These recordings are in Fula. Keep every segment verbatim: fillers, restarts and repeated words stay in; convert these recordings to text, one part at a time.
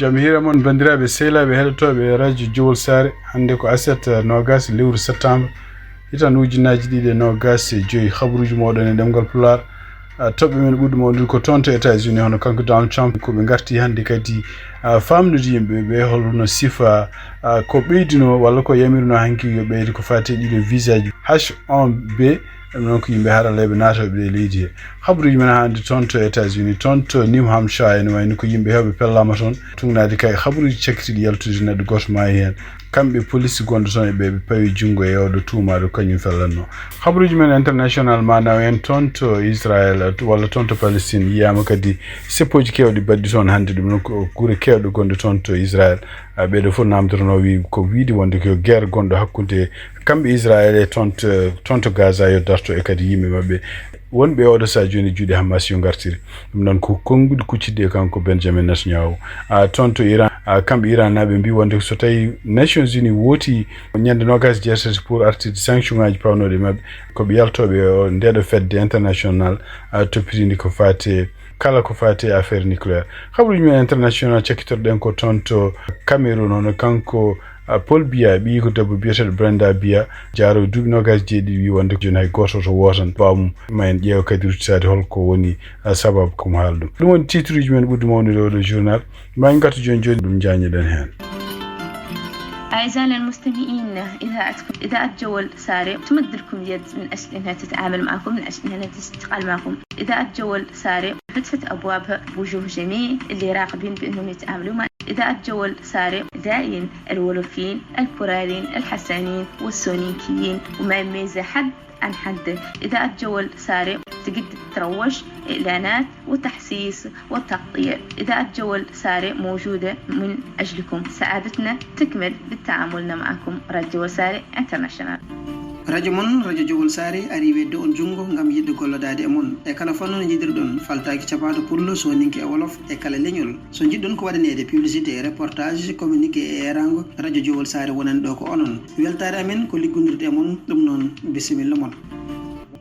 Jam hiira mon, banndiraaɓe sehlaaɓe heɗotooɓe Radio Jowol Saare. Hannde ko aset, eh, noogaas lewru septembre, hitan ujunnaaji ɗiɗi e noogaas e joyi. Habaruuji mooɗon e ɗemngal Pulaar. Ah, toɓɓe men ɓurɗe mawnude ko toon to États-Unis, hono kanko Donald Trump, ko ɓe ngarti hannde kadi, ah, faamnude yimɓe ɓe holno sifa, ah, ko ɓeydunoo walla ko yamirnoo hanki yo ɓeyde ko faati e ɗiɗo visaaji H un B. Ɗum noon ko yimɓe haralleeɓe naatooɓe e leydi he. Habaruuji men hannde toon to États-Unis, toon to New Hampshire, ene wayno ko yimɓe heewɓe pellaama toon. Tugnaade kay habaruuji cakkitiiɗi yaltude, neɗɗo gooto maayi heen. Kamɓe police gonɗo toon e ɓe, ɓe pawi junngo e oɗo tuumaaɗo kañum fellatnoo. Habaruuji men international, maanaam en toon to Israël walla toon to Palestine, yiyaama kadi seppooji keewɗi baɗɗi toon hannde. Ɗum noon ko gure keewɗe gonɗe toon to Israël. Ah, ɓeeɗo fof naamndotonoo wi ko wiide wonde ko guerre gonɗo hakkunde kamɓe Israël e toon to, toon to Gaza yo darto e kadi yimɓe maɓɓe wonɓe oɗo sahaa jooni e juuɗe Hamas yo ngartire. Ɗum noon ko konnguɗi kuccitɗi e kanko Benjamin Netanyahu. Ah, toon to Iran, ah, kamɓe Iran naaɓe mbi wonde so tawi Nations Unies wooti ñande noogaas e jeetati pour artirde sanction ŋaaji pawnooɗi e maɓɓe, ko ɓe yaltooɓe o ndeɗo fedde international, ah, toppitiinde ko faati kala ko faati e affaire nucléaire. Habaruuji men international cakkitorɗen ko toon to Cameroun, hono kanko, ah, Paul Biya, ɓiyi ko debbo biyeteeɗo Brenda Biya, jaaro duuɓi noogaas e jeeɗiɗi, wi wonde jooni hay gooto to wootan baamu. Ma en ƴeew kadi ruttitaade holko woni, ah, sababu ko mo haal ɗum. Ɗum woni titre uji men ɓurɗi mawnude oɗo journal. Ma en ngartu jooni jooni ɗum njaññoɗen heen. أعزائنا المستمعين، إذاعتكم إذاعة جول ساري تمد لكم اليد من أجل أنها تتعامل معكم، من أجل أنها تشتغل معكم. إذاعة جول ساري فتحت أبوابها بوجوه جميع اللي راغبين بأنهم يتعاملوا مع إذاعة جول ساري. داعين الولوفيين، البوراليين، الحسانيين والسونيكيين، وما يميز حد عن حد. إذاعة جول ساري تقدر تروج، إعلانات وتحسيس وتغطية. إذاعة جول ساري موجودة من أجلكم. سعادتنا تكمل بالتعامل معكم. راديو جول ساري انترناشونال. Radio mon, Radio Jowol Saare, ari wedde on junngo ngam yiɗde gollodaade e mon. E kala fannu no njiɗirɗon, faltaaki capaaɗo pullo, sooninke e wolof, e kala leñol. So njiɗɗon ko waɗaneede publicité, reportage, communiqué e eeraango, Radio Jowol Saare wonani ɗo ko onon. Weltaare amen ko liggondirde e mon, ɗum noon, bisimilla mon.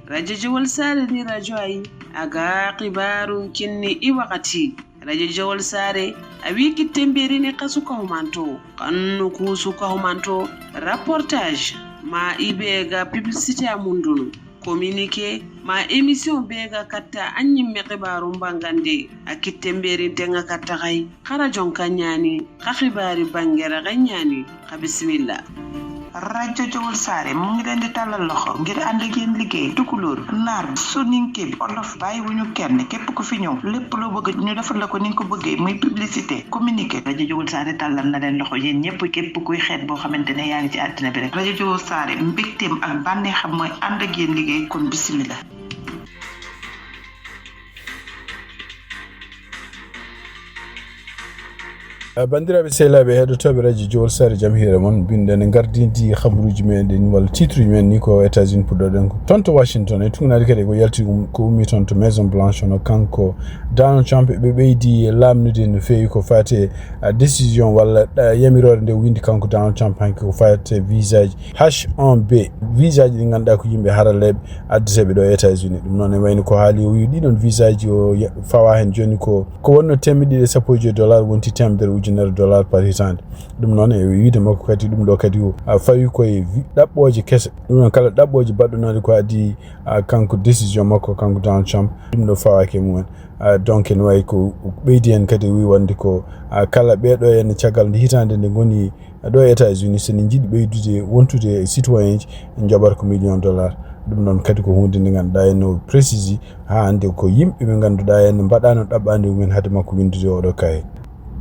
Radio Jowol Saare ndi radio ayi, a ga xibaaru kinni i wakati. Radio Jowol Saare, a wi kitte mberini xasu kahumanto, xannu kuusu kahumanto, reportage, ma i be ga publicité a mundunu, communiqué, ma émission be ga katta a ñimme xibaaru mbangande, a kitte mberin tenga katta xay. Xa radio ka ñaani, xa xibaari bangera xa ñaani, xa bisimilla. Radio Jowol Saare mu ngi leen di tàllal loxo ngir ànd ak yéen liggéey. Tukulóor, naar, soninke, olof, bàyyiwuñu kenn. Képp ku fi ñëw, lépp loo bëgg ñu defal la ko ni nga ko bëggee, muy publicité, communiqué. Radio Jowol Saare tàllal na leen loxo yéen ñëpp, képp kuy xeet boo xamante ne yaa ngi ci àddina bi rek. Radio Jowol Saare, mbégteem ak bànneexam mooy ànd ak yéen liggéey, kon bisimilla. Eh, banndiraaɓe sehilaaɓe heɗotooɓe Radio Jowol Saare, jam hiire mon. Mbiɗen gardini habaruuji meɗen walla titre uji men ni ko États-Unis puɗɗoɗen ko. Toon to Washington, e tugnaade kadi ko yalti um, ko ummi toon to Maison Blanche, hono kanko Donald Trump, ɓe ɓeydi laamnude no feewi ko faati e, ah, décision walla, ah, yamiroore nde windi kanko Donald Trump hanki ko faati e visa ji H un B, visa ji ɗi ngannduɗaa ko yimɓe haralleeɓe addeteeɓe ɗo e États-Unis. Ɗum noon e wayno ko haali o wi ɗiɗon visa ji o ya-, fawa heen jooni ko, ko wonno teemedde ɗiɗi e sappo e joyi dollar wonti teemedere ujunere dollar par hitaande. Ɗum noon e wiide makko kadi ɗum ɗo kadi o, a, fawi koye vi-, ɗaɓɓooje kese. Ɗum noon kala ɗaɓɓooje baɗɗonooɗe ko adii, a, kanko décision makko, kanko Donald Trump, ɗum ɗo fawaaki e mumen. A, donc ene wayi ko ɓeydi heen kadi o wi wonde ko, a, kala ɓeeɗo heen caggal nde hitaande nde ngoni ɗo e États-Unis, so ne njiɗi ɓeydude wontude e citoyen ji, njoɓata ko million dollar. Ɗum noon kadi ko huunde nde ngannduɗaa en no précise haa hannde ko yimɓe ɓe ngannduɗaa en mbaɗaano ɗaɓɓaande mumen hade makko winndude oɗo kaye.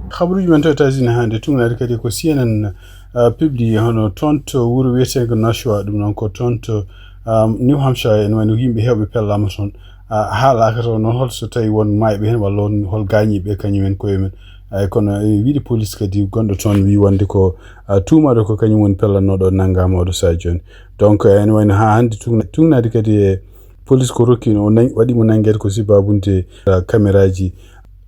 Habaruuji men to États-Unis hannde tugnaade kadi ko C N N, uh, publié hono toon to wuro wiyeteengo Nashua, ɗum noon ko toon to, um, New Hampshire, ene wayno yimɓe heewɓe pellaama toon. Ah, haalaaka taw noon hol so tawi won maayɓe heen walla won hol gaañiiɓe kañum en koye men. Ay, kono e wiide police kadi gonɗo toon wi wonde ko, ah, tuumaaɗo ko kañum woni pellatnooɗo nanngaama oɗo sahaa jooni. Donc, eh, ene wayno haa hannde tugna-, tugnaade kadi e police ko rokki o nañ-, waɗi mo nanngeede ko sibabunde, ah, caméraji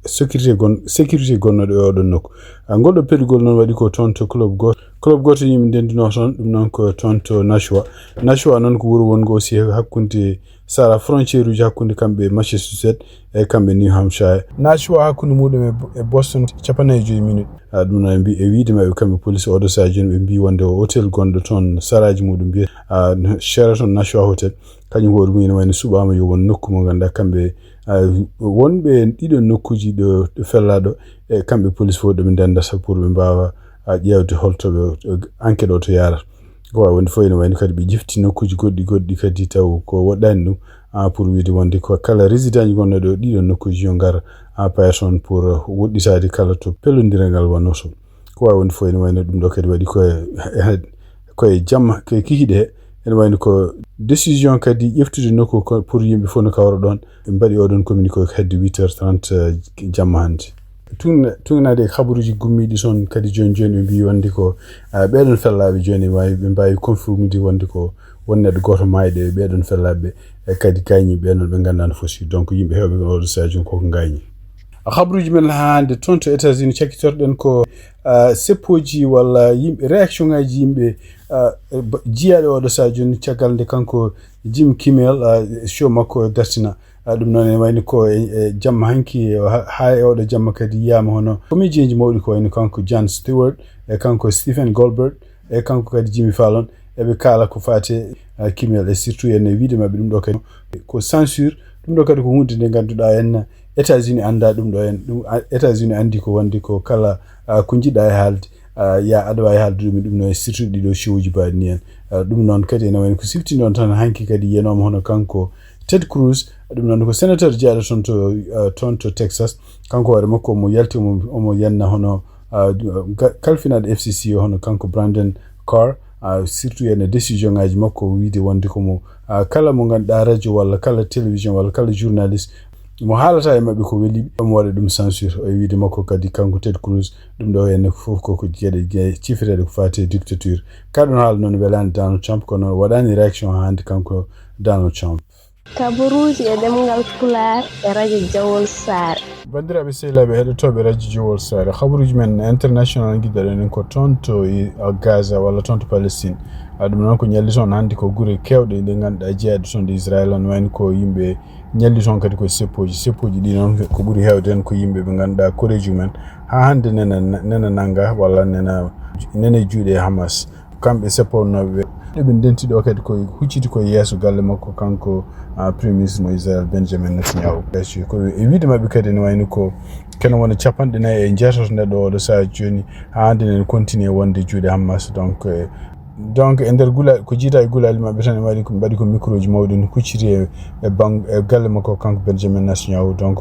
sécurité gon-, sécurité gonnooɗo e oɗon nokku. Ah, ngol ɗo pelligol noon waɗi ko toon to club gooto. Club gooto yimɓe ndendunoo toon, ɗum noon ko toon to Nashua. Nashua noon ko wuro wongo aussi hakkunde sara frontière uji hakkunde kamɓe e Massachusetts e kamɓe New Hampshire. Nashua hakkunde muɗum e Bo- e Boston, capanɗe nayi e joyi minutes. Ah, ɗum noon ɓe mbi e wiide maɓɓe kamɓe police, oɗo saha jooni ɓe mbi wonde o hôtel gonɗo toon, saraaji muɗum mbiyete, ah, Sheraton Nashua Hotel, kañum hoore mum ene wayno suɓaama yo won nokku mo ngannduɗaa kamɓe, ah, wonɓe ɗiɗo nokkuuji ɗo, ɗo fellaaɗo e kamɓe police fof ɗo ɓe ndenndata pour ɓe mbaawa, ah, ƴeewde holto ɓe, eh, enquête o to yaarata. Ko waawi wonde fof ene wayno kadi ɓe ƴefti nokkuuji goɗɗi goɗɗi kadi taw ko woɗɗaani ɗum, ah, pour wiide wonde ko kala résidentji gonnoɗo ɗiɗo nokkuuji yo ngar, ah, paya toon pour, ah, woɗɗitaade kala to pellondiral ngal wonno to. Ko waawi wonde fof ene wayno ɗum ɗo kadi waɗi koye koye jamma, koye kikiiɗe he. Ene wayno ko décision kadi ƴeftude nokku ko pour yimɓe fof no kawra ɗoon. Ɓe mbaɗi oɗon communiqué ko hedde huit heures trente, eh, jamma hannde. Tun-, tungnaade e habaruuji gummiiɗi toon kadi jooni jooni ɓe mbi wonde ko, ah, ɓeɗon fellaaɓe jooni waawi, ɓe mbaawi confirmude wonde ko won neɗɗo gooto maayɗo e ɓeɗon fellaaɓe e kadi gaañi ɓe noon ɓe ngannduɗaa no foti. Donc yimɓe heewɓe oɗo saha jooni koko gaañi. Habaruuji men haa hannde toon to États-Unis cakkitorɗen ko, ah, seppooji walla yimɓe, réaction ngaji yimɓe, ah, ba- jiyaaɗo oɗo saha jooni caggal nde kanko Jim Kimmel, ah, show makko dartina. Ah, ɗum noon ene wayno ko e, e jamma hanki, ha, haa e oɗo jamma kadi yiyaama hono comédienji mawɗi ko wayno kanko Jon Stewart e kanko Stephen Colbert e kanko kadi Jimmy Fallon. Eɓe kaala ko faati, ah, Kimmel e surtout en e wiide maɓɓe ɗum ɗo kadi ko censure. Ɗum ɗo kadi ko huunde nde ngannduɗaa en États-Unis annda ɗum ɗo en. Ɗum, ah, États-Unis anndi ko wonde ko kala, ah, ko njiɗɗa e haalde, ah, ya aɗa waawi haalde ɗum e ɗum no e surtout ɗiɗo showji mbaɗi ni en. Ah, ɗum noon kadi ene wayno ko siftinɗon tan hanki kadi yiyanooma hono kanko Ted Cruz, ɗum noon ko sénateur jeyaaɗo toon to, ah, toon to Texas. Kanko hoore makko omo yalti omo, omo yenna hono, ah, ga- kalfinaaɗo F C C o hono kanko Brandon Carr, ah, surtout ene décision ngaji makko wiide wonde ko mo, ah, kala mo ngannduɗaa radio walla kala télévision walla kala journaliste mo haalata e maɓɓe ko weli ɓe, omo waɗa ɗum censure. E wiide makko kadi kanko Ted Cruz, ɗum ɗo ene fof koko geɗe ge- cifireɗe ko faati e dictature. Ka ɗum haala noon welaani Donald Trump, kono waɗaani réaction haa hannde kanko Donald Trump. Kabaruuji e ɗemngal Pulaar e radio Jawol Saare. Banndiraaɓe sehilaaɓe heɗotooɓe radio Jawol Saare, habaruuji men international ngiɗɗaɗen en ko toon to i- a Gaza walla toon to Palestine. Ah, ɗum noon ko ñalli toon hannde ko gure keewɗe ɗe ngannduɗaa jeyaaɗe toon ɗe Israël, on wayno ko yimɓe ñalli toon kadi ko seppooji. Seppooji ɗi noon ko ɓuri heewde heen ko yimɓe ɓe ngannduɗaa koreeji mumen haa hannde nena, nena nannga walla nena, nena e juuɗe Hamas. Kamɓe sepponnooɓe ɓe ɓe ndenti ɗo kadi ko hucciti ko yeeso galle makko kanko, ah, Premier Ministre mo Israël Benjamin Netanyahu. Ko e wiide maɓɓe kadi ene wayno ko kene wona capanɗe nayi e jeetato neɗɗo oɗo saha jooni haa hannde ene continue wonde juuɗe Hamas. Donc, eh, donc e nder gula- ko jiita e gulaali maɓɓe tan ɓe mbaɗi ko, mbaɗi ko microji mawɗi no kucciti e, e bang-, e galle makko kanko Benjamin Netanyahu. Donc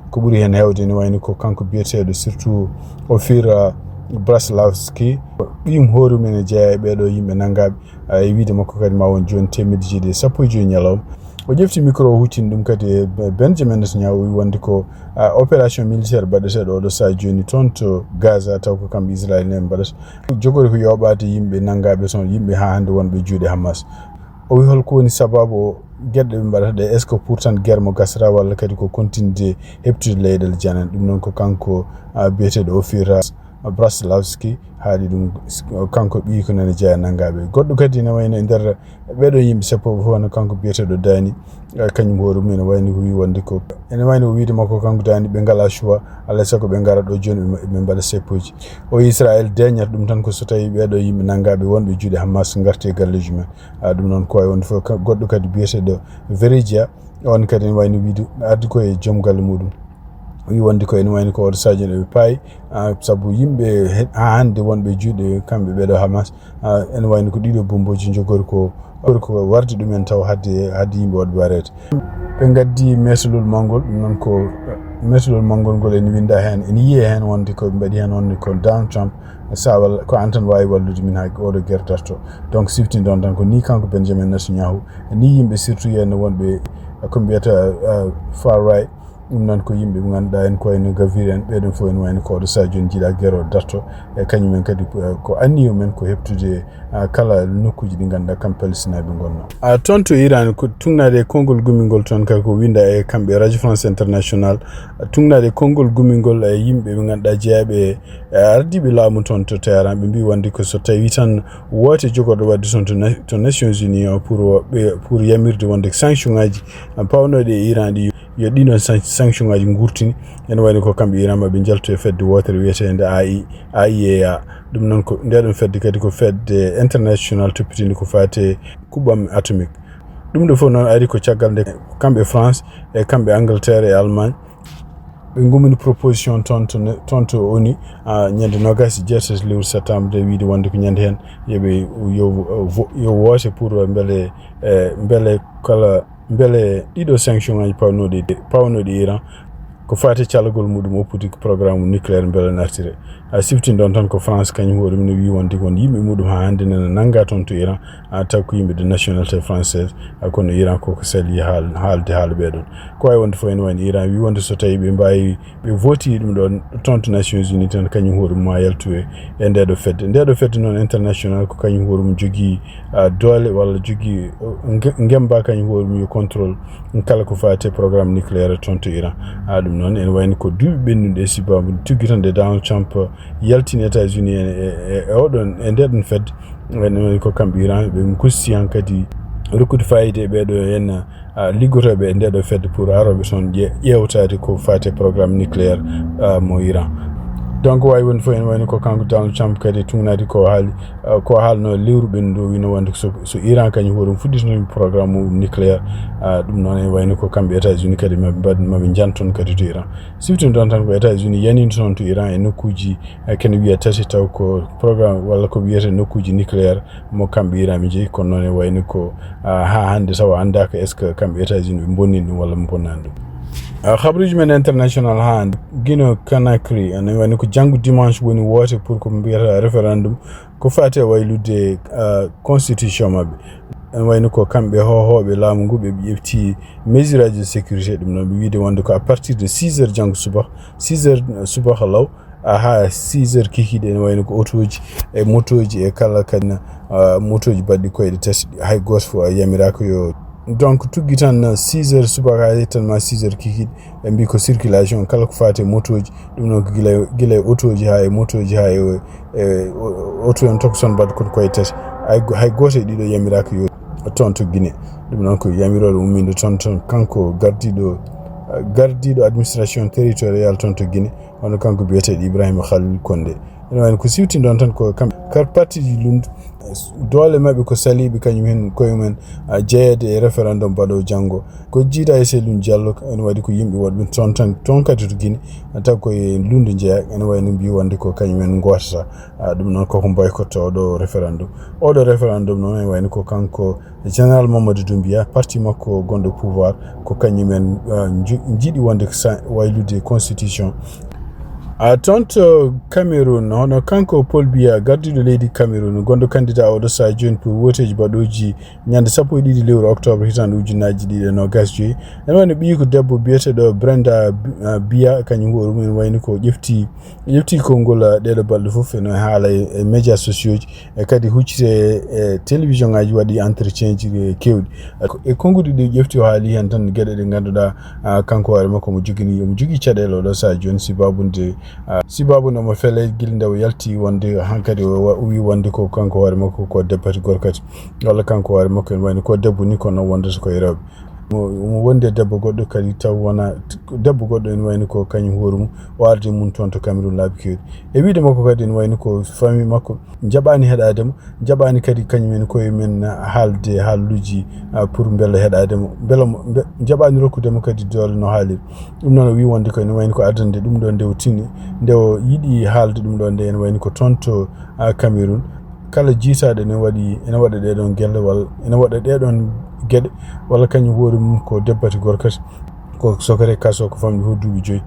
ko ɓuri heen heewde ene wayno ko kanko biyeteeɗo surtout Ofir, ah, Braslavski, ɓiyum hoore mum ene jeyaa e ɓeeɗo yimɓe nanngaaɓe, ah, e wiide makko kadi ma won jooni teemedde jeeɗiɗi e sappo e joyi ñalawma. O ƴefti micro o huccini ɗum kadi e Be- Benjamin Netanyahu, o wi wonde ko, ah, opération militaire mbaɗeteeɗo oɗo saha jooni toon to Gaza, taw ko kamɓe Israël en mbaɗata. Jogori ko yooɓaade yimɓe nanngaaɓe toon, yimɓe haa hannde wonɓe juuɗe Hamas. O wi holko woni sababu o geɗe ɓe mbaɗata ɗe, est-ce que pour tan guerre mo gasata walla kadi ko continude heɓtude leyɗeele janane? Ɗum noon ko kanko, ah, biyeteeɗo Ofir, ah, Braslavski haali ɗum, s- kanko ɓiyi ko nana jeeya nanngaaɓe. Goɗɗo kadi ene wayno e nder ɓeeɗo yimɓe seppo ɓe fof no kanko biyeteeɗo Dani, eh, kañum hoore mum ene wayno ko wi wonde ko, ene wayno ko wiide makko kanko Dani ɓe ngala choix, alaa sago ɓe ngara ɗo jooni ɓe, ɓe mbaɗa seppooji. O Israël deeñata ɗum tan ko so tawi ɓeeɗo yimɓe nanngaaɓe wonɓe juuɗe Hamas ngarti e galleeji men. Ah, ɗum noon ko wawi wonde fof ka- goɗɗo kadi biyeteeɗo Veridia, on kadi ene wayno wiide ardi ko e joom galle muɗum. O wi wonde ko ene wayno ko oɗo sadio eɓe paayi, ah, sabu yimɓe he- haa hannde wonɓe juuɗe kamɓe ɓeeɗo Hamas, ah, ene wayno ko ɗiɗo bomboji jogori ko, jogori ko warde ɗumen taw hadde, hadde yimɓe waɗɓe wareede. Ɓe ngaddi meesolol mawngol, ɗum noon ko meesolol mawngol ngol ene winnda heen, ene yiyee heen wonde ko ɓe mbaɗi heen wonde ko Donald Trump, sa walla ko aan tan waawi wallude min haa oɗo guerre darto. Donc siftinɗon tan ko ni kanko Benjamin Netanyahu, ni yimɓe surtout heen wonɓe ko mbiyata, uh, far right, Ɗum noon ko yimɓe ɓe ngannduɗaa en ko wayno Gavir en, ɓeɗon fof ene wayno ko oɗo sahaa jooni jiiɗa Guéro darto. E kañum en kadi, eh, ko anniyo men ko heɓtude, ah, kala nokkuuji ɗi ngannduɗaa kam Palestinaaɓe ngonno. Ah, toon to Iran, ko tugnaade e konngol gumingol toon kadi ko winda e kamɓe Radio France International, tugnaade e konngol gumingol e yimɓe ɓe ngannduɗaa jeyaaɓe e, e ardiiɓe laamu toon to Téhéran, ɓe mbii wonde ko so tawii tan woote jogorɗo waɗde toon to na-, to Nations Unies o pour o-, ɓe, pour yamirde wonde sanction ŋaaji, ah, pawnooɗi e Iran ɗi, yo ɗiɗon san-, sanction ŋaaji ngurtini. Ene wayno ko kamɓe Iran maɓe njaltu e fedde wootere wiyeteende A I, A I E A. Ɗum noon ko ndeɗon fedde kadi ko fedde international toppitiinde ko faati e kuɓɓam atomique. Ɗum ɗo fof noon ari ko caggal nde kamɓe France e kamɓe Angleterre e Allemagne ɓe ngumini proposition toon to ne-, toon to ONU, ah, ñande noogaas e jeetati lewru septembre nde, wiide wonde ko ñande heen yo ɓe, yo, yo woote pour mbele, eh, mbele kala, mbele ɗiɗo sanction ŋaaji pawnooɗi, pawnooɗi Iran ko faati e callagol muɗum oppude ko programme nucléaire mbele nartire. A siftin ɗoon tan ko France kañum hoore mum ne wii wonde won yimɓe muɗum haa hannde nana nannga toon to Iran, a taw ko yimɓe de nationalité française, a kono Iran koko sali haal-, haalde haala ɓee ɗoon. Ko wayi wonde fof ene wayno Iran wii wonde so tawii ɓe mbaawi, ɓe vooti ɗum ɗoon toon to Nations Unies tan, kañum hoore mum ma yaltu e, e ndee ɗo fedde. Ndee ɗo fedde noon international ko kañum hoore mum jogii, a, doole walla jogii, o, nge-, ngemba kañum hoore mum yo contrôle kala ko faati e programme nucléaire toon to Iran. A, ɗum noon ene wayno ko duuɓi ɓennuɗi e sibaabu tuggi tan nde Donald Trump yaltini États-Unis e, e, e, e oɗon, e ndee ɗon fedde. Ene wayno ko kamɓe Iran ɓe kusti han kadi rokkude fayida e ɓee ɗo en, a, liggotooɓe e ndee ɗo fedde pour arooɓe toon ƴe-, ƴeewtaade ko faati e programme nucléaire, a, mo Iran. Donc wawi wonde fof ene wayno ko kanko Donald Trump kadi tugnaade ko haali, a, ko haalno lewru ɓennuɗo wino wonde so, so Iran kañum hoore mum fuɗɗitino programme mum nucléaire, a, ɗum noon ene wayno ko kamɓe États-Unis kadi maɓe mbaɗ, maɓe njanton kadi to Iran. Siftin ɗon tan ko États-Unis yanino toon to Iran e nokkuuji, e kene wiya tati taw ko programme walla ko wiyete nokkuuji nucléaire mo kamɓe Iran ɓe njeyi, kono noon e wayno ko, a, haa hannde tawa anndaaka est-ce que kamɓe États-Unis ɓe mbonni ɗum walla ɓe mbonnaani ɗum. A, habruuji men international haa hannde, Gino Conakry, ene wayno ko janngo dimanche woni woote pour ko mbiyata référendum, ko faati e wayludde, a, constitution maɓɓe. Ene wayno ko kamɓe hoohooɓe laamu ngu ɓe ƴefti mesure aji de sécurité, ɗum noon ɓe wiide wonde ko à partir de six heures janngo subaka, six heures subaka law, a, haa six heures kikiiɗe, ene wayno ko otooji e motooji e kala kadi, a, motooji baɗɗi koyɗe tati, hay gooto fof a yamiraaka yo. Donc tuggi tan six heures subaka haa yettan ma six heures kikiiɗe, ɓe mbii ko circulation kala ko faati e motooji, ɗum noon ko gila, gila e otooji haa e motooji haa e, e o-, oto en tokson mbaɗ koto koye tati. Hay go-, hay gooto e ɗiɗo yamiraaka yo toon to Guinée. Ɗum noon ko yamirooɗo ummiiɗo toon, toon kanko gardiiɗo, gardiiɗo administration territorial toon to Guinée, hono kanko biyeteeɗo Ibrahima Khalil Condé. Ene wayno ko siwtinɗon tan ko kamɓe kar partiji lundu, doole maɓɓe ko saliiɓe kañum heen koye mumen, a, jeyeede e référendum baɗo janngo. Ko jiida e Cellou Diallo, ene waɗi ko yimɓe woɗɓe toon tan, toon kadi to Guinée, taw ko e lundu jeeya, ene wayno mbii wonde ko kañum en ngootata. A, ɗum noon koko boycotto oɗo référendum. Oɗo référendum noon ene wayno ko kanko Général Mamadou Doumbouya, parti makko gonɗo pouvoir, ko kañum en, ah, nji-, njiɗi wonde ko sa-, waylude constitution. A, toon to Cameroun, hono kanko Paul Biya, gardiiɗo leydi Cameroun, gonɗo candidat oɗo sahaa jooni pour wooteeji baɗooji ñande sappo e ɗiɗi lewru octobre hitaande ujunnaaji ɗiɗi e noogaas joyi. Ene wayno ɓiyiiko debbo biyeteeɗo Brenda Bi-, ah, Biya, kañum hoore mum ene wayno ko ƴefti Ƴefti konngol, ah, ɗeeɗo balɗe fof ene haala e, e médias sociaux ji, e kadi huccite e, e télévision ngaji waɗi entretien ji, e, keewɗi. E ko, e konnguɗi ɗi ƴefti o haali heen tan geɗe ɗe ngannduɗaa, ah, kanko hoore makko omo jogini, omo jogii caɗeele oɗo sahaa jooni sibaabu nde, ah, sibaabu nde omo fele gila nde o yalti wonde hankadi o wa-, o wii wonde ko kanko hoore makko ko deppati gorkati. Walla kanko hoore makko ene wayno ko debbo ni kono wondata ko e rewɓe. Mo, mo wondi e debbo goɗɗo kadi taw wona debbo goɗɗo ene wayno ko kañum hoore mum o ardi mum toon to Cameroun laabi keewɗi. E wiide makko kadi ene wayno ko famille makko jaɓaani heɗaade mo, jaɓaani kadi kañum en koye men haalde haaluuji, ah, pour mbela heɗaade mo, mbela mo, mbe-, jaɓaani rokkude mo kadi doole no haaliri. Ɗum noon o wii wonde ko ene wayno ko adannde ɗum ɗo nde o tini, nde o yiɗi haalde ɗum ɗo nde ene wayno ko toon to, ah, Cameroun. Kala jiitaaɗo ene waɗi, ene waɗa ɗee ɗoon gelle walla ene waɗa ɗee ɗoon geɗe, walla kañum hoore mum ko deppati gorkati, ko sokere kaso ko famɗi fof duuɓi joyi.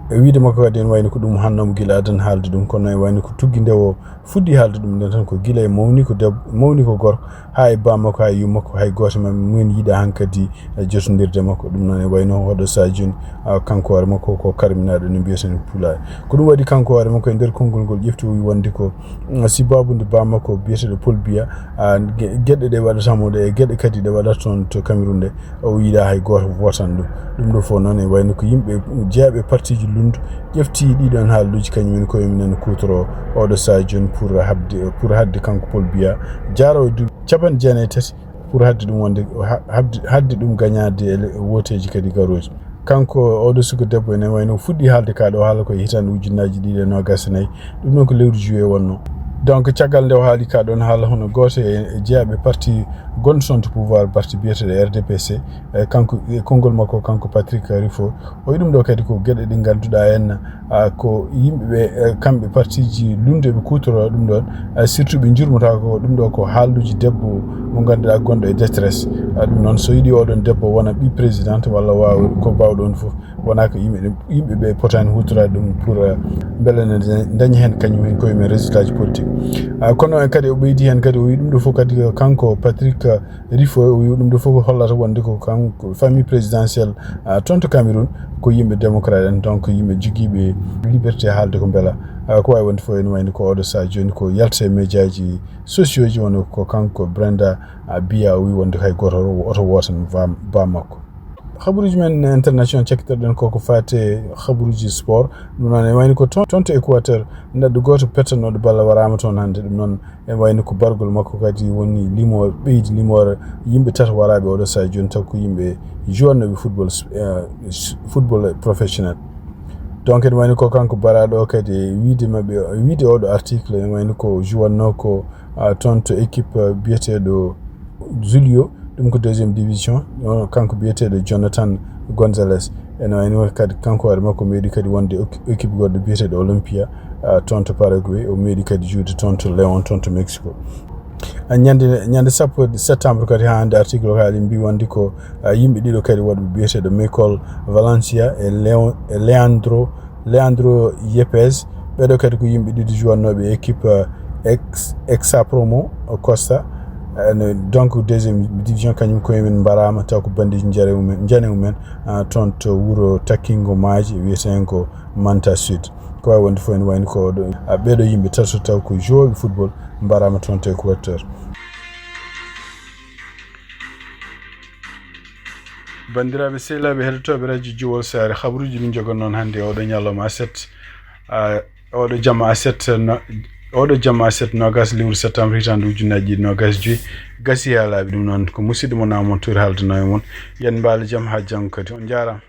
E wiyde makko kadi, ene wayno ko ɗum hannoomo gila adan haalde ɗum, kono ene wayno ko tuggi nde o fuɗɗi haalde ɗum nden tan, ko gila e mawni ko debbo, mawni ko gorko, haa e baa makko, haa e yumma makko, hay gooto e maɓɓe mumen yiɗaa hankadi e jotondirde makko. Ɗum noon ene wayno oɗo sahaa jooni, ah, kanko hoore makko ko karminaaɗo no mbiyeten e Pulaar. Ko ɗum waɗi kanko hoore makko e nder konngol ngol ƴefti, o wi wonde ko, mm, sibaabu nde baa makko biyeteeɗo Paul Biya, ah, ge-, geɗe ɗe waɗata mo ɗe e geɗe kadi ɗe waɗata toon to Cameroun ɗe, o yiɗaa hay gooto wootan ɗum. Ɗum ɗo fof noon e wayno ko yimɓe jeeyaɓe e partiiji lunndu ƴefti ɗiɗon haaluuji, kañum en koye mum en kuutoro oɗo sahaa jooni pour haɓde, pour haɗde kanko Paul Biya jaarowo duuɓi capanɗe jeenayi e tati, pour haɗde ɗum wonde, ha-, haɓde, haɗde ɗum gañaade e le-, wooteeji kadi garooji. Kanko oɗo suka debbo ene wayno fuɗɗi haalde ka ɗo haala ko e hitaande ujunnaaji ɗiɗi e noogaas e nayi. Ɗum noon ko lewru juillet wonno. Donc, caggal nde o haali ka ɗon haala, hono gooto e, e jeeyaɓe parti gonɗo toon to pouvoir, parti biyeteeɗo R D P C, e kanko, e konngol makko, kanko Patrick Rifo, o wi ɗum ɗo kadi ko geɗe ɗe ngannduɗaa en, ah, ko yimɓe ɓe, eh, kamɓe partiiji lunndu ɓe kuutoroo ɗum ɗon, ah, surtout ɓe njurmotaako ɗum ɗo ko haaluuji debbo mo ngannduɗaa gonɗo e détresse. Ah, ɗum noon, so yiɗi oɗon debbo wona ɓii président walla waawa ko baawɗo on fof, wona ko yimɓe ɗum, yimɓe ɓe potaani huutoraade ɗum pour, eh, mbele ne daña heen kañum heen koye men résultat ji politique. Ah, kono en kadi o ɓeydi heen kadi, o wi ɗum ɗo fof kadi ko kanko Patrick, eh, Rifo, o wi ɗum ɗo fof ko hollata wonde ko kanko famille présidentielle, ah, toon to Cameroun ko yimɓe démocrate en, donc yimɓe jogiiɓe liberté haalde ko mbela. Ah, ko waawi wonde fof ene wayno ko oɗo sahaa jooni ko yalta e médiaji sociaux ji, wano ko kanko Brenda, ah, Biya o wi wonde hay gooto oto wootan baa, baa makko. Habaruuji men international cakkitoɗen ko ko faati habaruuji sport. Ɗum noon, ene wayno ko toon, toon to Équateur, neɗɗo gooto pettanooɗo balla waraama toon hannde. Ɗum noon, ene wayno ko bargol makko kadi woni limoore, ɓeydi limoore yimɓe tato waraaɓe oɗo sahaa jooni, taw ko yimɓe jouannooɓe football, eh, football professionnel. Donc, ene wayno ko kanko baraaɗo o kadi, e wiyde maɓɓe, e wiyde oɗo article, ene wayno ko jouannoo ko, ah, toon to équipe, ah, biyeteeɗo Julio, ɗum ko deuxième division. O, kanko biyeteeɗo Jonathan Gonzalez. Ene wayno kadi kanko hoore makko meeɗi kadi wonde équi-, équipe goɗɗo biyeteeɗo Olympia, ah, toon to Paraguay. O meeɗi kadi jouer toon to León, toon to Mexico. Ah, ñande, ñande sappo septembre kadi haa hannde article o kadi mbi wonde ko, ah, yimɓe ɗiɗo kadi woɗɓe biyeteeɗo Michael Valencia e Leon, e Leandro Leandro Yepes. Ɓeɗo kadi ko yimɓe ɗiɗi jouannooɓe équipe, eh, ex, Exa Promo Costa. Eh, no, donc deuxième division, kañum koye mum mbarama taw ko bandiji jare mumen, jane mumen, ah, toon to wuro Takkingo Maaji wiyetengo Manta Sud. Ko waawi wonde fof ene wayno ko ɗo, ah, ɓeɗo yimɓe tato taw ko joueurɓe football mbarama toon to Équateur. Banndiraaɓe sehilaaɓe heɗotooɓe Radio Jowol Saare, habaruuji ɗi njogon noon hannde oɗo ñalawma aset, ah, oɗo jamma aset, no, oɗo jamma aset noogaas lewru septembre hitaande ujunnaaji ɗiɗi noogaas joyi. Gasi haa laaɓi. Ɗum noon ko musidɗo mon Amadou Touré haaldanoo e mon. Yo en mbaalo jam haa janngo kadi. On njaaraama.